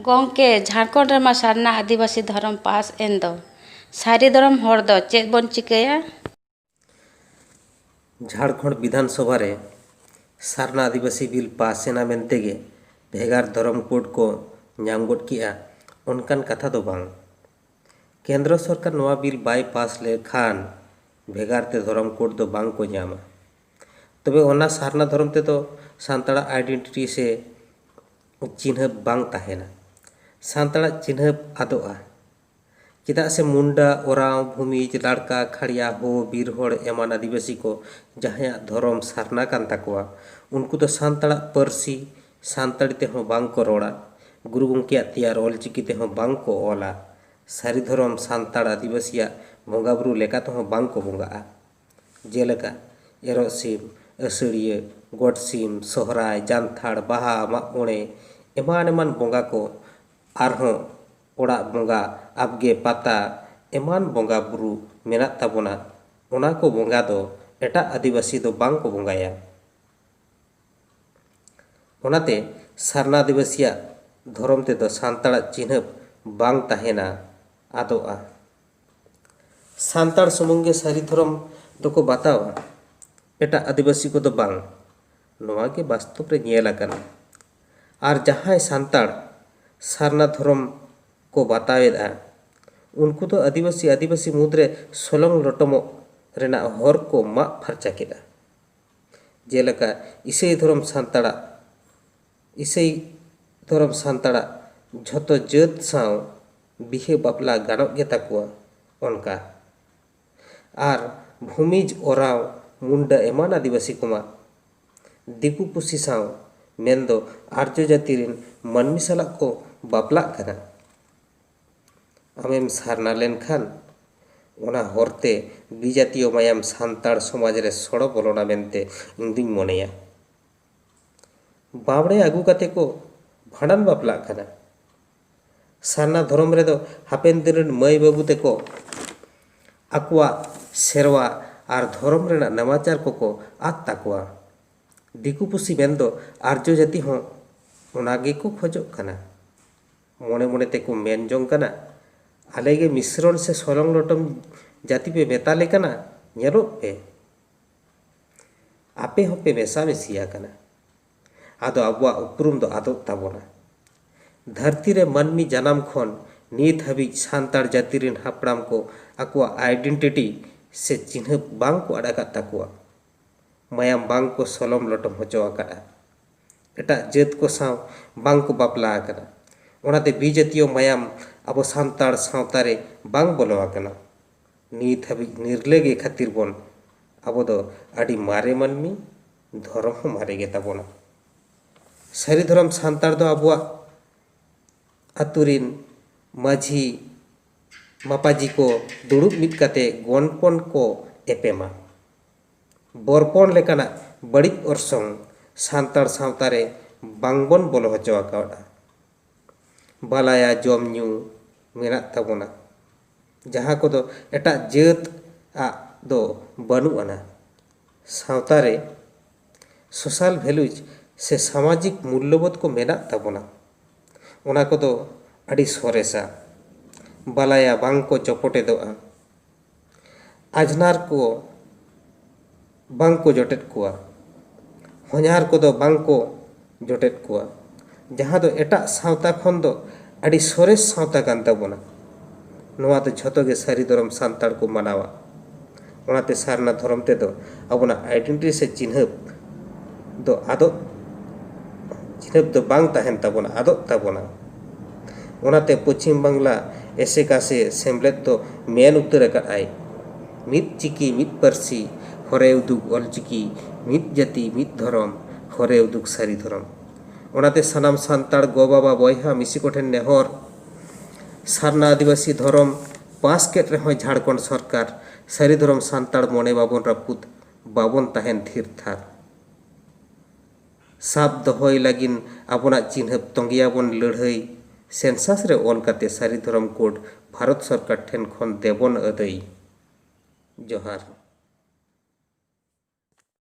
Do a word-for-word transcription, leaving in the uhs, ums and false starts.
ᱜᱚᱢᱠᱮ, ᱡᱷᱟᱲᱠᱷᱚᱸᱰ ᱨᱮᱢᱟ ᱥᱟᱨᱱᱟ ᱟᱹᱫᱤᱵᱟᱹᱥᱤ ᱫᱷᱚᱨᱚᱢ ᱯᱟᱥ ᱮᱱ ᱫᱚ, ᱥᱟᱹᱨᱤ ᱫᱷᱚᱨᱚᱢ ᱦᱚᱲ ᱫᱚ ᱪᱮᱫ ᱵᱚᱱ ᱪᱤᱠᱟᱹᱭᱟ? ᱡᱷᱟᱲᱠᱷᱚᱸᱰ ᱵᱤᱫᱷᱟᱱ ᱥᱚᱵᱷᱟ ᱨᱮ ᱥᱟᱨᱱᱟ ᱟᱹᱫᱤᱵᱟᱹᱥᱤ ᱵᱤᱞ ᱯᱟᱥ ᱮᱱᱟ ᱢᱮᱱᱛᱮ ᱜᱮ ᱵᱷᱮᱜᱟᱨ ᱫᱷᱚᱨᱚᱢ ᱠᱳᱰ ᱠᱚ ᱧᱟᱢ ᱜᱚᱫ ᱠᱮᱜᱼᱟ, ᱚᱱᱠᱟᱱ ᱠᱟᱛᱷᱟ ᱫᱚ ᱵᱟᱝ᱾ ᱠᱮᱱᱫᱨᱚ ᱥᱚᱨᱠᱟᱨ ᱱᱚᱣᱟ ᱵᱤᱞ ᱵᱟᱭ ᱯᱟᱥ ᱞᱮᱠᱷᱟᱱ ᱵᱷᱮᱜᱟᱨ ᱛᱮ ᱫᱷᱚᱨᱚᱢ ᱠᱳᱰ ᱫᱚ ᱵᱟᱝ ᱠᱚ ᱧᱟᱢᱟ᱾ ᱛᱚᱵᱮ ᱚᱱᱟ ᱥᱟᱨᱱᱟ ᱫᱷᱚᱨᱚᱢ ᱛᱮᱫᱚ ᱥᱟᱱᱛᱟᱲᱟᱜ ᱟᱭᱰᱮᱱᱴᱤᱴᱤ ᱥᱮ ᱪᱤᱱᱦᱟᱹᱯ ᱵᱟᱝ ᱛᱟᱦᱮᱱᱟ᱾ ᱥᱟᱱᱛᱟᱲᱟᱜ ᱪᱤᱱᱦᱟᱹᱯ ᱟᱫᱚᱜᱼᱟ᱾ ᱪᱮᱫᱟᱜ ᱥᱮ ᱢᱩᱱᱰᱟ, ᱳᱨᱟᱸᱣ, ᱵᱷᱩᱢᱤᱡᱽ, ᱞᱟᱲᱠᱟ, ᱠᱷᱟᱲᱭᱟ, ᱦᱳ, ᱵᱤᱨ ᱦᱚᱲ ᱮᱢᱟᱱ ᱟᱹᱫᱤᱵᱟᱹᱥᱤ ᱠᱚ ᱡᱟᱦᱟᱸᱭᱟᱜ ᱫᱷᱚᱨᱚᱢ ᱥᱟᱨᱱᱟ ᱠᱟᱱ ᱛᱟᱠᱚᱣᱟ, ᱩᱱᱠᱩ ᱫᱚ ᱥᱟᱱᱛᱟᱲᱟᱜ ᱯᱟᱹᱨᱥᱤ ᱥᱟᱱᱛᱟᱲᱤ ᱛᱮᱦᱚᱸ ᱵᱟᱝ ᱠᱚ ᱨᱚᱲᱟ, ᱜᱩᱨᱩ ᱜᱚᱢᱠᱮᱭᱟᱜ ᱛᱮᱭᱟᱨ ᱚᱞᱪᱤᱠᱤ ᱛᱮᱦᱚᱸ ᱵᱟᱝ ᱠᱚ ᱚᱞᱟ᱾ ᱥᱟᱹᱨᱤ ᱫᱷᱚᱨᱚᱢ ᱥᱟᱱᱛᱟᱲ ᱟᱹᱫᱤᱵᱟᱹᱥᱤᱭᱟᱜ ᱵᱚᱸᱜᱟᱼᱵᱩᱨᱩ ᱞᱮᱠᱟ ᱛᱮᱦᱚᱸ ᱵᱟᱝ ᱠᱚ ᱵᱚᱸᱜᱟᱜᱼᱟ᱾ ᱡᱮᱞᱮᱠᱟ ᱮᱨᱚᱜ ᱥᱤᱢ, ᱟᱹᱥᱟᱹᱲᱤᱭᱟᱹ, ᱜᱚᱴ ᱥᱤᱢ, ᱥᱚᱦᱨᱟᱭ, ᱡᱟᱱᱛᱷᱟᱲ, ᱵᱟᱦᱟ, ᱢᱟᱜ ᱢᱚᱬᱮ, ᱮᱢᱟᱱ ᱮᱢᱟᱱ ᱵᱚᱸᱜᱟ ᱠᱚ, ᱟᱨᱦᱚᱸ ᱚᱲᱟᱜ ᱵᱚᱸᱜᱟ, ᱟᱵᱜᱮ ᱯᱟᱛᱟ, ᱮᱢᱟᱱ ᱵᱚᱸᱜᱟ ᱵᱩᱨᱩ ᱢᱮᱱᱟᱜ ᱛᱟᱵᱚᱱᱟ᱾ ᱚᱱᱟ ᱠᱚ ᱵᱚᱸᱜᱟ ᱫᱚ ᱮᱴᱟᱜ ᱟᱹᱫᱤᱵᱟᱹᱥᱤ ᱫᱚ ᱵᱟᱝ ᱠᱚ ᱵᱚᱸᱜᱟᱭᱟ᱾ ᱚᱱᱟᱛᱮ ᱥᱟᱨᱱᱟ ᱟᱹᱫᱤᱵᱟᱹᱥᱤᱭᱟᱜ ᱫᱷᱚᱨᱚᱢ ᱛᱮᱫᱚ ᱥᱟᱱᱛᱟᱲᱟᱜ ᱪᱤᱱᱦᱟᱹᱯ ᱵᱟᱝ ᱛᱟᱦᱮᱱᱟ, ᱟᱫᱚᱜᱼᱟ᱾ ᱥᱟᱱᱛᱟᱲ ᱥᱩᱢᱩᱝ ᱜᱮ ᱥᱟᱹᱨᱤ ᱫᱷᱚᱨᱚᱢ ᱫᱚᱠᱚ ᱵᱟᱛᱟᱣᱟ, ᱮᱴᱟᱜ ᱟᱹᱫᱤᱵᱟᱹᱥᱤ ᱠᱚᱫᱚ ᱵᱟᱝ᱾ ᱱᱚᱣᱟ ᱜᱮ ᱵᱟᱥᱛᱚᱵ ᱨᱮ ᱧᱮᱞ ᱟᱠᱟᱱᱟ᱾ ᱟᱨ ᱡᱟᱦᱟᱸᱭ ᱥᱟᱱᱛᱟᱲ ᱥᱟᱨᱱᱟ ᱫᱷᱚᱨᱚᱢ ᱠᱚ ᱵᱟᱛᱟᱣᱮᱫᱼᱟ, ᱩᱱᱠᱩ ᱫᱚ ᱟᱹᱫᱤᱵᱟᱹᱥᱤ ᱟᱹᱫᱤᱵᱟᱹᱥᱤ ᱢᱩᱫᱽᱨᱮ ᱥᱚᱞᱚᱝ ᱞᱚᱴᱚᱢᱚᱜ ᱨᱮᱱᱟᱜ ᱦᱚᱨ ᱠᱚ ᱢᱟᱜ ᱯᱷᱟᱨᱪᱟ ᱠᱮᱫᱼᱟ᱾ ᱡᱮᱞᱮᱠᱟ ᱤᱥᱟᱹᱭ ᱫᱷᱚᱨᱚᱢ ᱥᱟᱱᱛᱟᱲᱟᱜ, ᱤᱥᱟᱹᱭ ᱫᱷᱚᱨᱚᱢ ᱥᱟᱱᱛᱟᱲᱟᱜ ᱡᱷᱚᱛᱚ ᱡᱟᱹᱛ ᱥᱟᱶ ᱵᱤᱦᱟᱹ ᱵᱟᱯᱞᱟ ᱜᱟᱱᱚᱜ ᱜᱮ ᱛᱟᱠᱚᱣᱟ, ᱚᱱᱠᱟ᱾ ᱟᱨ ᱵᱷᱩᱢᱤᱡᱽ, ᱳᱨᱟᱸᱣ, ᱢᱩᱱᱰᱟ ᱮᱢᱟᱱ ᱟᱹᱫᱤᱵᱟᱹᱥᱤ ᱠᱚᱢᱟ ᱫᱤᱠᱩ ᱯᱩᱥᱤ ᱥᱟᱶ, ᱢᱮᱱᱫᱚ ᱟᱨᱡᱚ ᱡᱟᱹᱛᱤ ᱨᱮᱱ ᱢᱟᱹᱱᱢᱤ ᱥᱟᱞᱟᱜ ᱠᱚ ᱵᱟᱯᱞᱟᱜ ᱠᱟᱱᱟ᱾ ᱟᱢᱮᱢ ᱥᱟᱨᱱᱟ ᱞᱮᱱᱠᱷᱟᱱ ᱚᱱᱟ ᱦᱚᱨᱛᱮ ᱵᱤᱡᱟᱹᱛᱤᱭᱚ ᱢᱟᱭᱟᱢ ᱥᱟᱱᱛᱟᱲ ᱥᱚᱢᱟᱡᱽ ᱨᱮ ᱥᱚᱲᱚ ᱵᱚᱞᱚᱱᱟ ᱢᱮᱱᱛᱮ ᱤᱧ ᱫᱩᱧ ᱢᱚᱱᱮᱭᱟ᱾ ᱵᱟᱣᱲᱮ ᱟᱹᱜᱩ ᱠᱟᱛᱮ ᱠᱚ ᱵᱷᱟᱸᱰᱟᱱ ᱵᱟᱯᱞᱟᱜ ᱠᱟᱱᱟ᱾ ᱥᱟᱨᱱᱟ ᱫᱷᱚᱨᱚᱢ ᱨᱮᱫᱚ ᱦᱟᱯᱮᱱ ᱫᱤᱱ ᱨᱮᱱ ᱢᱟᱹᱭ ᱵᱟᱹᱵᱩ ᱛᱮᱠᱚ ᱟᱠᱚᱣᱟᱜ ᱥᱮᱨᱣᱟ ᱟᱨ ᱫᱷᱚᱨᱚᱢ ᱨᱮᱱᱟᱜ ᱱᱮᱢᱟᱪᱟᱨ ᱠᱚᱠᱚ ᱟᱫ ᱛᱟᱠᱚᱣᱟ᱾ ᱫᱤᱠᱩ ᱯᱩᱥᱤ ᱢᱮᱱᱫᱚ ᱟᱨᱡᱚ ᱡᱟᱹᱛᱤ ᱦᱚᱸ ᱚᱱᱟ ᱜᱮᱠᱚ ᱠᱷᱚᱡᱚᱜ ᱠᱟᱱᱟ᱾ ᱢᱚᱱᱮ ᱢᱚᱱᱮ ᱛᱮᱠᱚ ᱢᱮᱱ ᱡᱚᱝ ᱠᱟᱱᱟ, ᱟᱞᱮ ᱜᱮ ᱢᱤᱥᱨᱚᱱ ᱥᱮ ᱥᱚᱞᱚᱝ ᱞᱚᱴᱚᱢ ᱡᱟᱹᱛᱤ ᱯᱮ ᱢᱮᱛᱟ ᱞᱮ ᱠᱟᱱᱟ? ᱧᱮᱞᱚᱜ ᱯᱮ, ᱟᱯᱮ ᱦᱚᱸᱯᱮ ᱢᱮᱥᱟ ᱢᱤᱥᱤ ᱟᱠᱟᱱᱟ᱾ ᱟᱫᱚ ᱟᱵᱚᱣᱟᱜ ᱩᱯᱨᱩᱢ ᱫᱚ ᱟᱫᱚᱜ ᱛᱟᱵᱚᱱᱟ᱾ ᱫᱷᱟᱹᱨᱛᱤ ᱨᱮ ᱢᱟᱹᱱᱢᱤ ᱡᱟᱱᱟᱢ ᱠᱷᱚᱱ ᱱᱤᱛ ᱦᱟᱹᱵᱤᱡ ᱥᱟᱱᱛᱟᱲ ᱡᱟᱹᱛᱤ ᱨᱮᱱ ᱦᱟᱯᱲᱟᱢ ᱠᱚ ᱟᱠᱚᱣᱟᱜ ᱟᱭᱰᱮᱱᱴᱤᱴᱤ ᱥᱮ ᱪᱤᱱᱦᱟᱹᱯ ᱵᱟᱝ ᱠᱚ ᱟᱲᱟᱜ ᱟᱠᱟᱫ ᱛᱟᱠᱚᱣᱟ᱾ ᱢᱟᱭᱟᱢ ᱵᱟᱝ ᱠᱚ ᱥᱚᱞᱚᱢ ᱞᱚᱴᱚᱢ ᱦᱚᱪᱚ ᱟᱠᱟᱫᱼᱟ᱾ ᱮᱴᱟᱜ ᱡᱟᱹᱛ ᱠᱚ ᱥᱟᱶ ᱵᱟᱝ ᱠᱚ ᱵᱟᱯᱞᱟ ᱟᱠᱟᱱᱟ᱾ ᱚᱱᱟᱛᱮ ᱵᱤᱡᱟᱹᱛᱤᱭᱚ ᱢᱟᱭᱟᱢ ᱟᱵᱚ ᱥᱟᱱᱛᱟᱲ ᱥᱟᱶᱛᱟ ᱨᱮ ᱵᱟᱝ ᱵᱚᱞᱚ ᱟᱠᱟᱱᱟ᱾ ᱱᱤᱛ ᱦᱟᱹᱵᱤᱡ ᱱᱤᱨᱞᱟᱹ ᱜᱮ ᱠᱷᱟᱹᱛᱤᱨ ᱵᱚᱱ ᱟᱵᱚ ᱫᱚ ᱟᱹᱰᱤ ᱢᱟᱨᱮ ᱢᱟᱹᱱᱢᱤ, ᱫᱷᱚᱨᱚᱢ ᱦᱚᱸ ᱢᱟᱨᱮ ᱜᱮ ᱛᱟᱵᱚᱱᱟ᱾ ᱥᱟᱹᱨᱤ ᱫᱷᱚᱨᱚᱢ ᱥᱟᱱᱛᱟᱲ ᱫᱚ ᱟᱵᱚᱣᱟᱜ ᱟᱹᱛᱩ ᱨᱤᱱ ᱢᱟᱹᱡᱷᱤ ᱢᱟᱯᱟᱡᱤ ᱠᱚ ᱫᱩᱲᱩᱵ ᱢᱤᱫ ᱠᱟᱛᱮ ᱜᱚᱱᱯᱚᱱ ᱠᱚ ᱮᱯᱮᱢᱟ᱾ ᱵᱚᱨᱯᱚᱱ ᱞᱮᱠᱟᱱᱟᱜ ᱵᱟᱹᱲᱤᱡ ᱚᱨᱥᱚᱝ ᱥᱟᱱᱛᱟᱲ ᱥᱟᱶᱛᱟ ᱨᱮ ᱵᱟᱝᱵᱚᱱ ᱵᱚᱞᱚ ᱦᱚᱪᱚ ᱟᱠᱟᱫᱼᱟ᱾ ᱵᱟᱞᱟᱭᱟ ᱡᱚᱢ ᱧᱩ ᱢᱮᱱᱟᱜ ᱛᱟᱵᱚᱱᱟ, ᱡᱟᱦᱟᱸ ᱠᱚᱫᱚ ᱮᱴᱟᱜ ᱡᱟᱹᱛ ᱟᱜ ᱫᱚ ᱵᱟᱹᱱᱩᱜ ᱟᱱᱟ᱾ ᱥᱟᱶᱛᱟ ᱨᱮ ᱥᱳᱥᱟᱞ ᱵᱷᱮᱞᱩᱡᱽ ᱥᱮ ᱥᱟᱢᱟᱡᱤᱠ ᱢᱩᱞᱞᱚᱵᱳᱫᱷ ᱠᱚ ᱢᱮᱱᱟᱜ ᱛᱟᱵᱚᱱᱟ᱾ ᱚᱱᱟ ᱠᱚᱫᱚ ᱟᱹᱰᱤ ᱥᱚᱨᱮᱥᱟ᱾ ᱵᱟᱞᱟᱭᱟ ᱵᱟᱝ ᱠᱚ ᱪᱚᱯᱚᱴᱮᱫᱚᱜᱼᱟ᱾ ᱟᱡᱷᱱᱟᱨ ᱠᱚ ᱵᱟᱝ ᱠᱚ ᱡᱚᱴᱮᱫ ᱠᱚᱣᱟ᱾ ᱦᱚᱧᱦᱟᱨ ᱠᱚᱫᱚ ᱵᱟᱝ ᱠᱚ ᱡᱚᱴᱮᱫ ᱠᱚᱣᱟ, ᱡᱟᱦᱟᱸ ᱫᱚ ᱮᱴᱟᱜ ᱥᱟᱶᱛᱟ ᱠᱷᱚᱱ ᱫᱚ ᱟᱹᱰᱤ ᱥᱚᱨᱮᱥ ᱥᱟᱶᱛᱟ ᱠᱟᱱ ᱛᱟᱵᱚᱱᱟ᱾ ᱱᱚᱣᱟ ᱫᱚ ᱡᱷᱚᱛᱚ ᱜᱮ ᱥᱟᱹᱨᱤ ᱫᱷᱚᱨᱚᱢ ᱥᱟᱱᱛᱟᱲ ᱠᱚ ᱢᱟᱱᱟᱣᱟ᱾ ᱚᱱᱟᱛᱮ ᱥᱟᱨᱱᱟ ᱫᱷᱚᱨᱚᱢ ᱛᱮᱫᱚ ᱟᱵᱚᱱᱟᱜ ᱟᱭᱰᱮᱱᱴᱤᱴᱤ ᱥᱮ ᱪᱤᱱᱦᱟᱹᱯ ᱫᱚ ᱟᱫᱚᱜ, ᱪᱤᱱᱦᱟᱹᱯ ᱫᱚ ᱵᱟᱝ ᱛᱟᱦᱮᱱ ᱛᱟᱵᱚᱱᱟ, ᱟᱫᱚᱜ ᱛᱟᱵᱚᱱᱟ᱾ ᱚᱱᱟᱛᱮ ᱯᱚᱪᱷᱤᱢ ᱵᱟᱝᱞᱟ ᱮᱥᱮᱠᱟ ᱥᱮ ᱥᱮᱢᱞᱮᱫ ᱫᱚ ᱢᱮᱱ ᱩᱛᱟᱹᱨ ᱟᱠᱟᱫ ᱟᱭ, ᱢᱤᱫ ᱪᱤᱠᱤ ᱢᱤᱫ ᱯᱟᱹᱨᱥᱤ, ᱦᱚᱨᱮ ᱩᱫᱩᱜ ᱚᱞᱪᱤᱠᱤ, ᱢᱤᱫ ᱡᱟᱹᱛᱤ ᱢᱤᱫ ᱫᱷᱚᱨᱚᱢ, ᱦᱚᱨᱮ ᱩᱫᱩᱜ ᱥᱟᱹᱨᱤ ᱫᱷᱚᱨᱚᱢ᱾ ᱚᱱᱟᱛᱮ ᱥᱟᱱᱟᱢ ᱥᱟᱱᱛᱟᱲ ᱜᱚ ᱵᱟᱵᱟ ᱵᱚᱭᱦᱟ ᱢᱤᱥᱤ ᱠᱚᱴᱷᱮᱱ ᱱᱮᱦᱚᱨ, ᱥᱟᱨᱱᱟ ᱟᱹᱫᱤᱵᱟᱹᱥᱤ ᱫᱷᱚᱨᱚᱢ ᱯᱟᱥ ᱠᱮᱫ ᱨᱮᱦᱚᱸᱭ ᱡᱷᱟᱲᱠᱷᱚᱸᱰ ᱥᱚᱨᱠᱟᱨ, ᱥᱟᱹᱨᱤ ᱫᱷᱚᱨᱚᱢ ᱥᱟᱱᱛᱟᱲ ᱢᱚᱱᱮ ᱵᱟᱵᱚᱱ ᱨᱟᱹᱯᱩᱫ, ᱵᱟᱵᱚᱱ ᱛᱟᱦᱮᱱ ᱛᱷᱤᱨ ᱛᱷᱟᱨ᱾ ᱥᱟᱵ ᱫᱚᱦᱚᱭ ᱞᱟᱹᱜᱤᱫ ᱟᱵᱚᱱᱟᱜ ᱪᱤᱱᱦᱟᱹᱯ ᱛᱚᱸᱜᱮᱭᱟᱵᱚᱱ ᱞᱟᱹᱲᱦᱟᱹᱭ, ᱥᱮᱱᱥᱟᱥ ᱨᱮ ᱚᱞ ᱠᱟᱛᱮ ᱥᱟᱹᱨᱤ ᱫᱷᱚᱨᱚᱢ ᱠᱳᱰ ᱵᱷᱟᱨᱚᱛ ᱥᱚᱨᱠᱟᱨ ᱴᱷᱮᱱ ᱠᱷᱚᱱ ᱫᱮᱵᱚᱱ ᱟᱹᱫᱟᱹᱭ᱾ ᱡᱚᱦᱟᱨ᱾